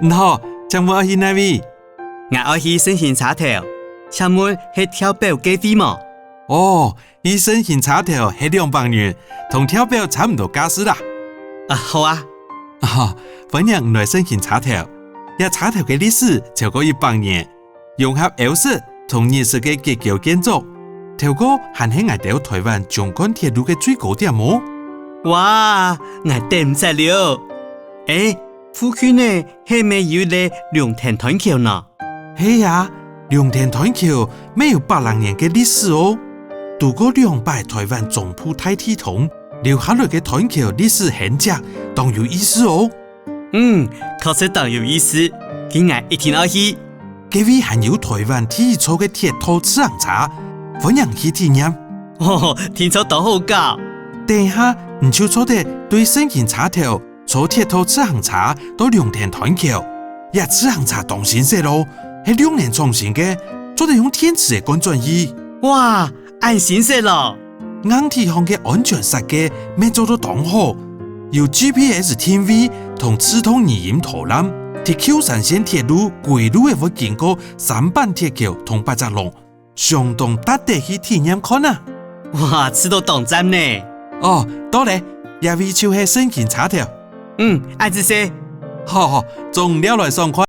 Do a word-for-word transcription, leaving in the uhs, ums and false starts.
你好，請問愛去哪位？𠊎愛去勝興車頭，請問係跳表計費無？哦，去勝興車頭係兩百元，同跳表差毋多價數啦。啊，好啊。啊，歡迎你來勝興車頭。這車頭个歷史超過一百年，融合歐式同日式个結構建築，頭過還係𠊎兜臺灣縱貫鐵路个最高點哦。哇，𠊎等毋煞了！欸，附近呢係毋係有一個龍騰斷橋呢？係啊，龍騰斷橋乜有百零年个歷史哦。渡過兩擺臺灣中部大地動，留下來个斷橋歷史痕跡，當有意思哦。嗯，確實當有意思，該𠊎一定愛去。該位還有臺灣第一座个鐵道自行車，歡迎去體驗。哦，聽著當好搞！等下，你就做得對勝興車頭坐鐵道自行車到龍騰斷橋。這自行車當新式哦，係綠能創新个，做得用電池个灌轉去。哇，恁新式哦！硬體項个安全設計乜做到當好，有G P S定位同自動語音導覽。在舊山線鐵路歸路仔會經過三板鐵橋同八隻龍，相當值得去體驗看啊！哇，試著當讚呢！哦，到了，這位就係勝興車頭。嗯，恁仔細。好好，祝你尞來爽快。